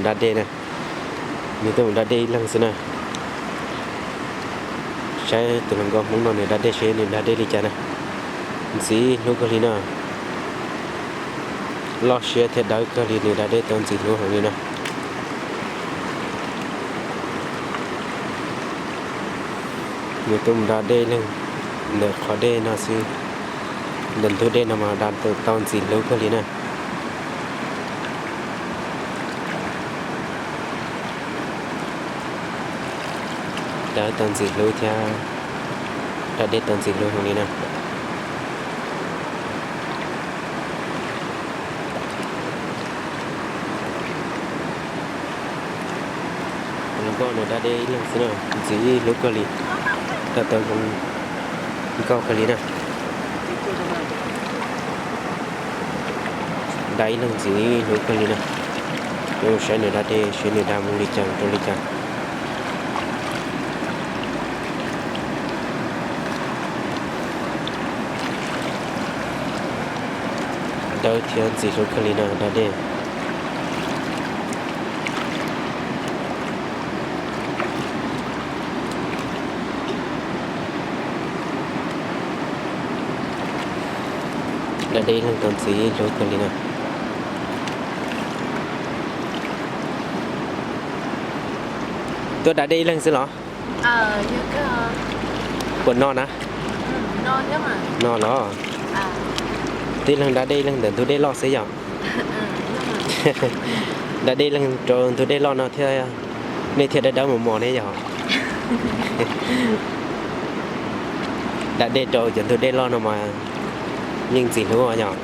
Da dej na, nws tuaj mus da dej ib leeg xwb na. Saib tus hluas nkauj Hmoob no nws da dej seb nws da dej li cas na. Ntxim hlub kawg li na. Loj siab thiab dawb kawg li, nws da dej tau ntxim hlub heev li na. Nws tuaj mus da dej ib leeg ntawm qhov dej no xwb, ntawm ntug dej no mas da tau ntxim hlub kawg li na. Dawb tau ntxim hlub thiab da dej tau ntxim hlub heev li na. Tus hluas nkauj no da dej ib leeg xwb na, ntxim hlub kawg li, da tau zoo nkauj kawg li na. Da ib leeg ntxim hlub kawg li na. Saib nws da dej seb nws da mus li cas rau li cas. Dawb thiab ntxim hlub kawg li na da dej. Da dej ib leeg tau ntxim hlub kawg li na. Tuaj da dej ib leeg xwb los? Puas no na? No los? Tib leeg da dej ib leeg ntawm ntug dej loj xwb yom? Da dej ib leeg rau ntug dej loj no thiab, nej thiaj dawb dawb mos mos ne yom? Da dej rau cov ntug dej loj no mas yeej ntxim hlub yom?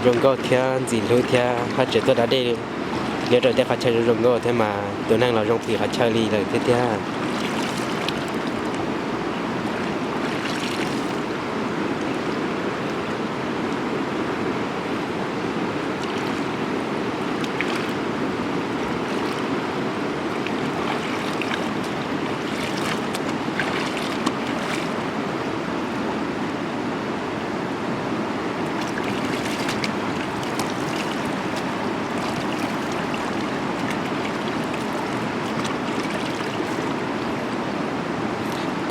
Zoo nkauj thiab ntxim hlub thiab haj tseem tuaj da dej nyob rau tej qhov chaw zoo zoo nkauj thiab mas tus neeg los zoo phim qhov chaw li lawm thiab tiag.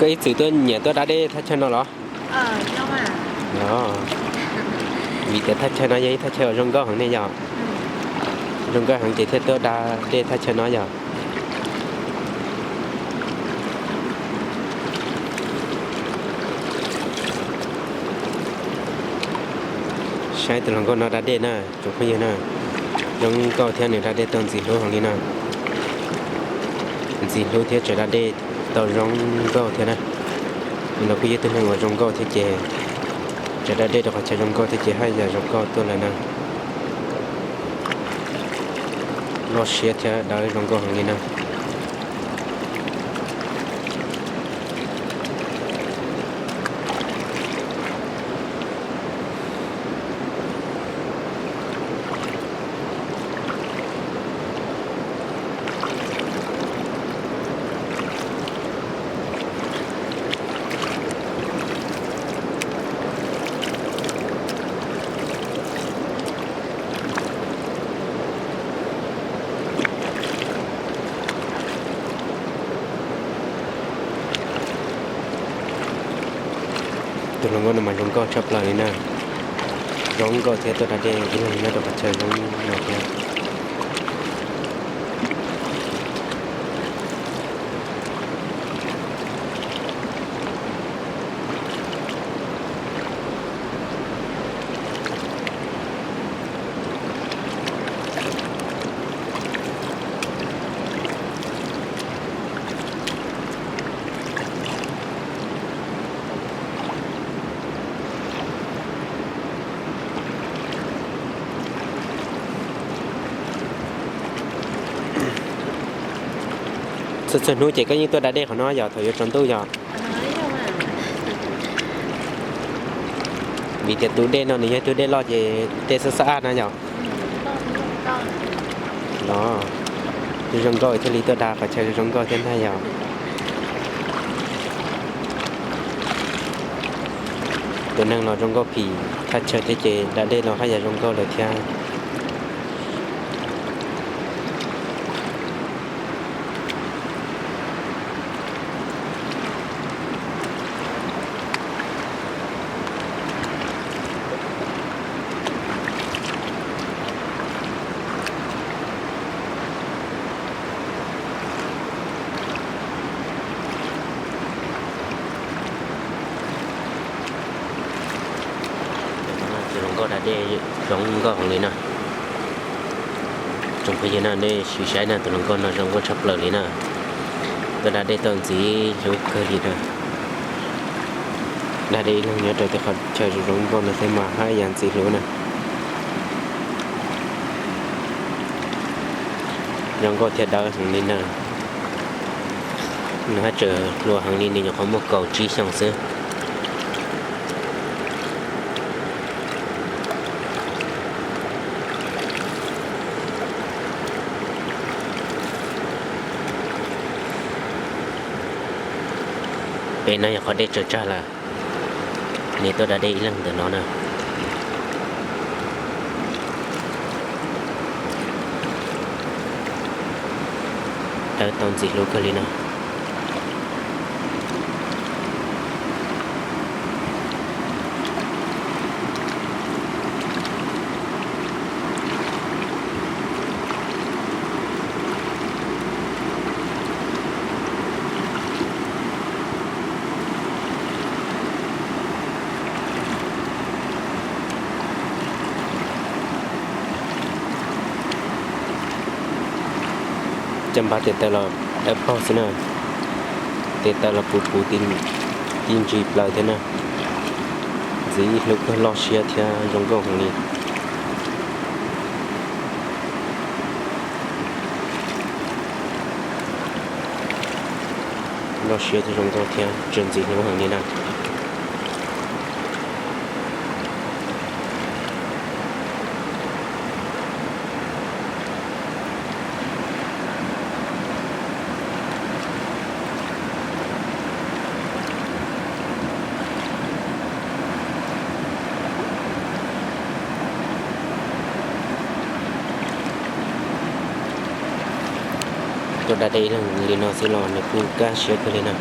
Koj ib txwm tuaj nyiam tuaj da dej thaj chaw no los? Vim tias thaj chaw no yog ib thaj chaw uas zoo nkauj heev ne yom? Zoo nkauj heev ces thiaj tuaj da dej thaj chaw no yom? Saib tus hluas nkauj no da dej na tsoom phooj ywg na. Zoo nkauj thiab nws da dej tau ntxim hlub heev li na. Ntxim hlub thiab tseem da dej tau zoo nkauj thiab na. Nws los kuj yog tug neeg uas zoo nkauj thiab ces tseem da dej rau qhov chaw zoo nkauj thiab ces haj yam zoo nkauj tuaj lawm na. Loj siab thiab dawb zoo nkauj heev li na. Tus hluas nkauj no mas zoo nkauj tshaj plaws li na. Zoo nkauj thiab tuaj da dej ib leeg nyob rau qhov chaw zoo no thiab. Txhua txhua hnub ces koj yeej tuaj da dej qhov no yog thaum yuav tsaus ntuj yog? Vim tias tus dej no nws yog tus dej loj ces dej xab xab ab na yog? Los, zoo nkauj thiaj li tuaj da qhov chaw zoo nkauj thiab ntag yog. Tus neeg los zoo nkauj phim thaj chaw thiab ces da dej los haj yam zoo nkauj lawm thiab. Tus hluas nkauj da dej zoo nkauj heev li na. Tsoom phooj ywg na, nej sim saib na, tus hluas nkauj no zoo nkauj tshaj plaws li na. Tuaj da dej tau ntxim hlub kawg li na. Da dej ib leeg nyob rau tej qhov chaw zoo zoo nkauj no thiab mas haj yam ntxim hlub na. Zoo nkauj thiab dawb heev li na. Nws haj tseem hluas heev li, nws nyuam qhuav muaj kaum tsib xyoos xwb. Pem no yog qhov dej tsaws tsag lawm, nws tuaj da dej ib leeg ntawm no na. Dawb tau ntxim hlub kawg li na. Caj npab tes taw los dawb paug xwb na, tes taw los puv puv tib ntsis plaws thiab na. Ntxim hlub kawg, loj siab thiab zoo nkauj heev li. Loj siab thiab zoo nkauj thiab tseem ntxim hlub heev li na. Tuaj da dej ib leeg li no xwb los nws kuj kaj siab kawg li na.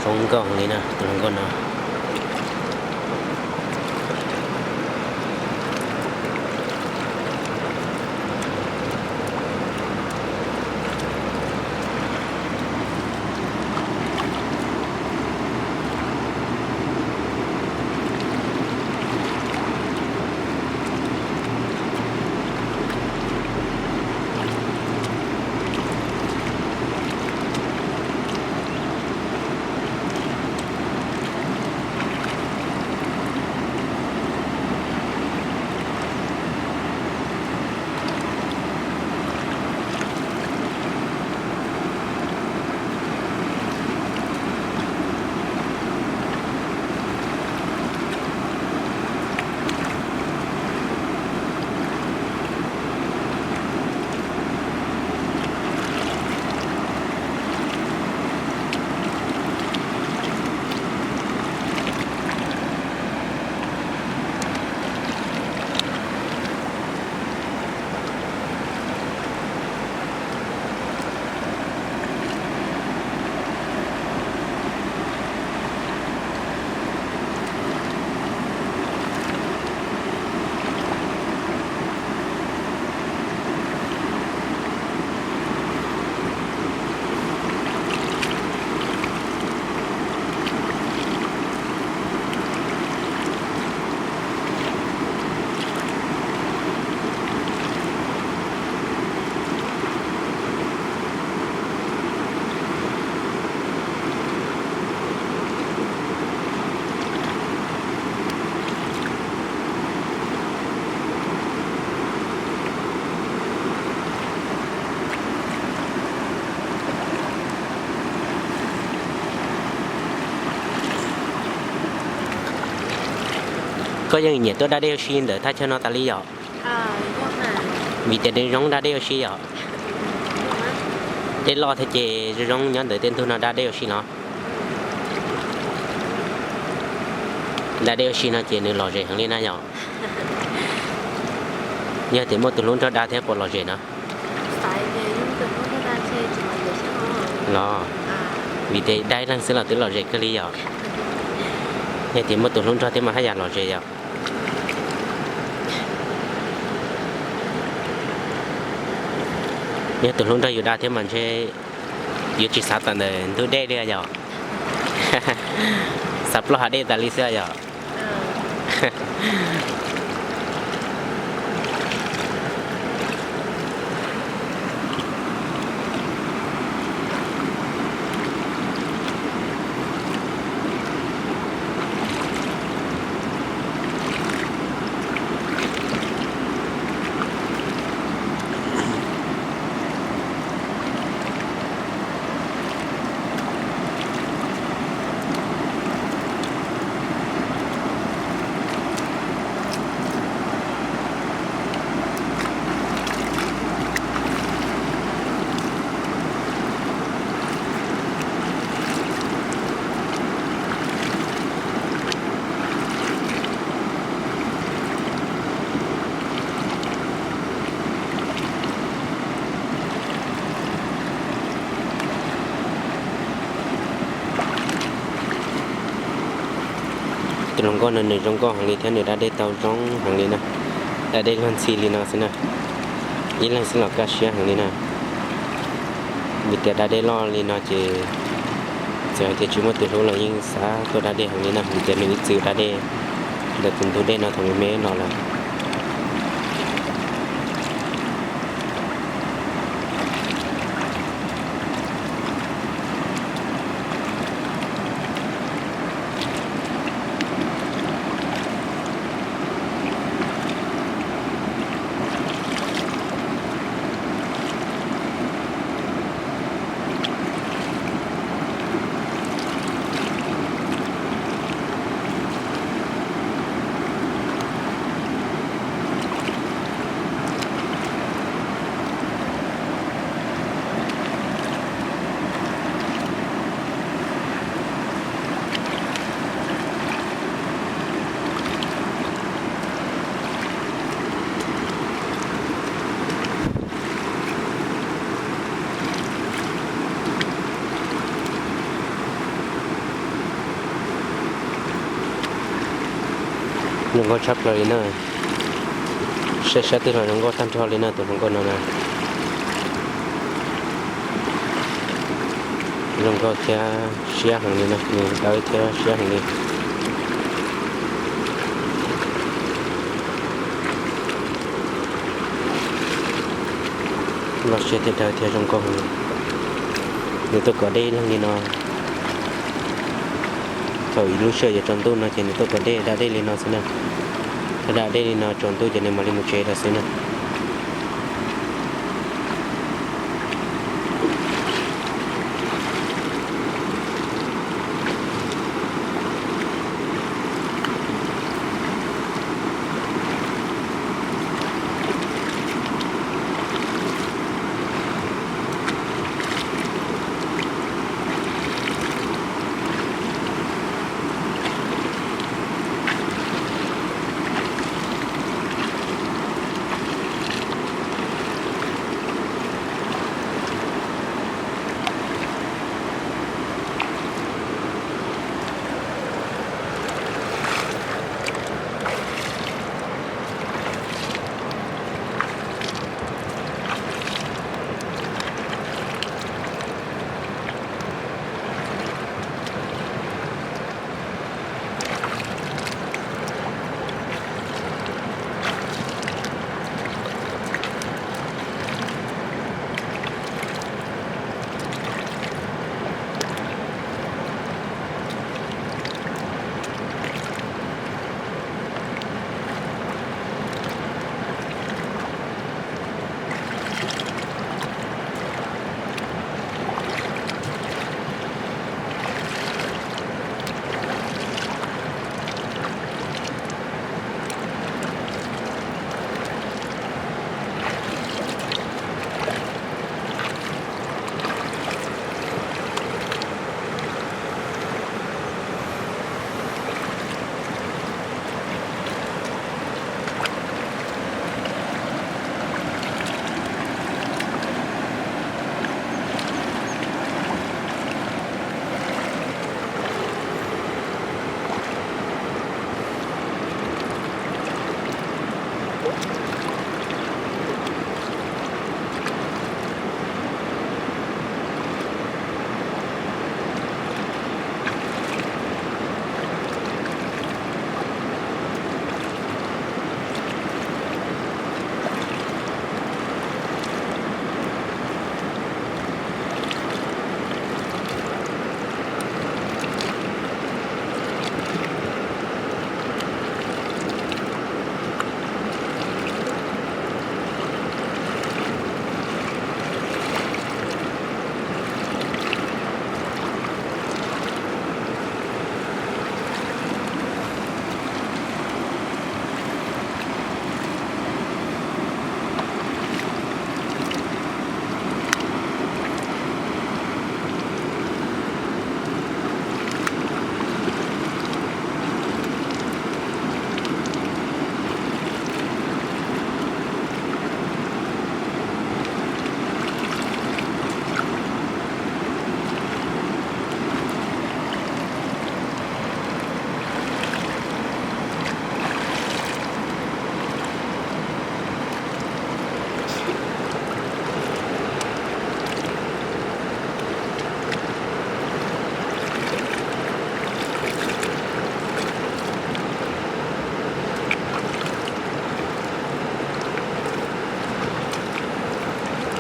Zoo nkauj li na, tus hluas nkauj no. Koj yeej nyiam tuaj da dej ua si ntawm thaj chaw no tas li yom? Vim tias nws zoo da dej ua si yom? Dej loj thiab ces zoo zoo nyob ntawm tej ntug no da dej ua si no. Da dej ua si no ces nws lom zem heev li na yom? Yog tias muaj tus hlub nrog da thiab puas lom zem no? Los, vim tias da ib leeg xwb los twb lom zem kawg li yom? Yog tias muaj tus hlub nrog thiab mas haj yam lom zem yom? Yog tus hlub nrog yus da thiab mas ntshe yuav tsis xav tawm ntawm ntug dej li yom? Xav ploj hav dej tas li xwb yom? Tus hluas nkauj no nws zoo nkauj heev li thiab nws da dej tau zoo heev li na. Da dej luag ntxhi li no xwb na, ib leeg xwb los kaj siab heev li na. Vim tias da dej loj li no ces txawm hais tias tsis muaj tus hlub los yeej xav tuaj da dej heev li na, vim tias nws ib txwm da dej ntawm tus ntug dej no thaum me me los lawm. Zoo nkauj tshaj plaws li na. Saib sab twg los zoo nkauj tag nrho li na tus hluas nkauj no na. Zoo nkauj thiab siab heev li na, nws dawb thiab siab heev li. Loj siab thiab dawb thiab zoo nkauj heev li. Nws tuaj kom dej ib leeg li no. Thaum lub sij hawm yuav tsaus ntuj no ces nws tuaj kom dej, da dej li no xwb na. Tuaj da dej li no tsaus ntuj ces nws mam li mus tsev lawm xwb na.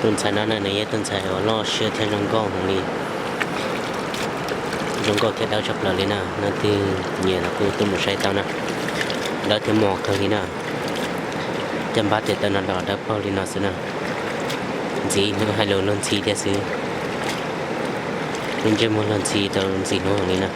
Tus ntxhais no na nws yog tus ntxhais uas loj siab thiab zoo nkauj heev li, zoo nkauj thiab dawb tshaj plaws li na. Leej twg nyiam los kuj tuaj mus saib tau na, dawb thiab mos kawg li na. Caj npab tes taw no los dawb paug li no xwb na. Ntxiv hnub hais lus luag ntxhi thiab xwb. Lub ntsej muag luag ntxhi rau ntxim hnub heev li na.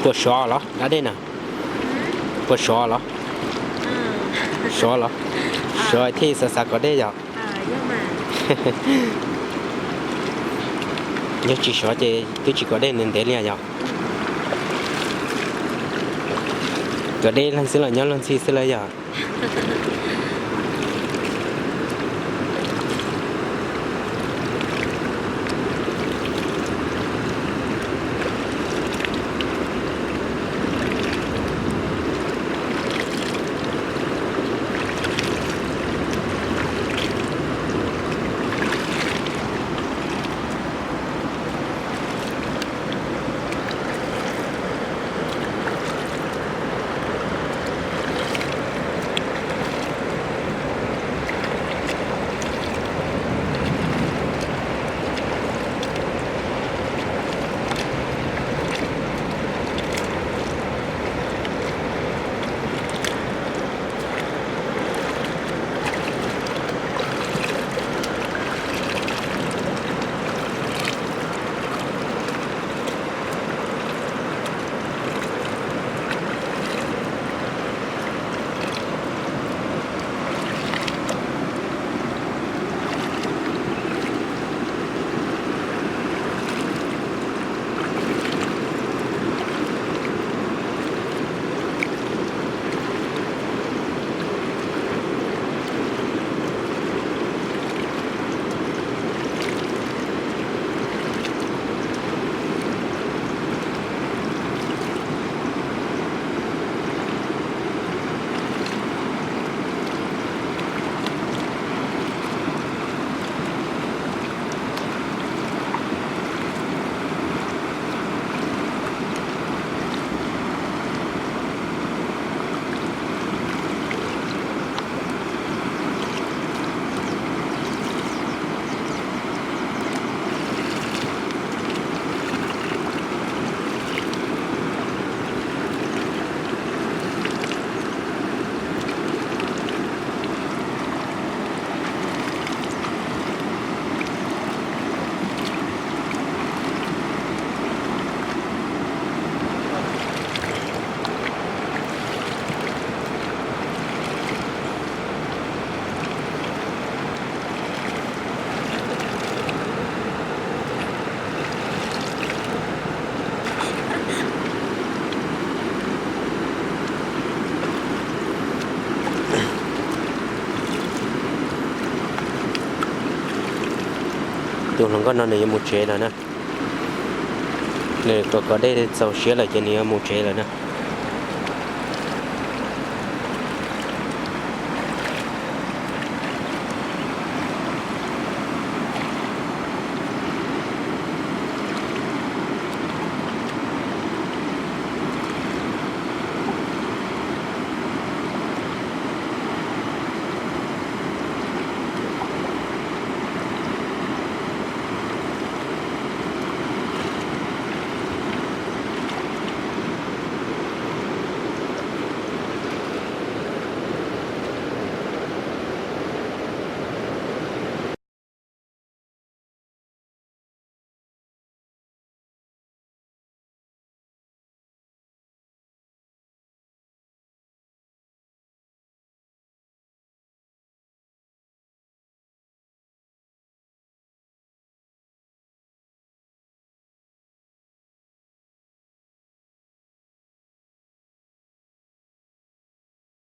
Puas sov los da dej na? Puas sov los? Sov los? Sov thiaj xav xav kom dej yom? Yog tsis sov ces twb tsis kom dej ntev ntev li yom? Kom dej leeg xwb los nyob luag ntxhi xwb lawm yom? Tus hluas nkauj no nws yuav mus tsev lawm na. Nws kov kov dej txaus siab lawm ces nws yuav mus tsev lawm na.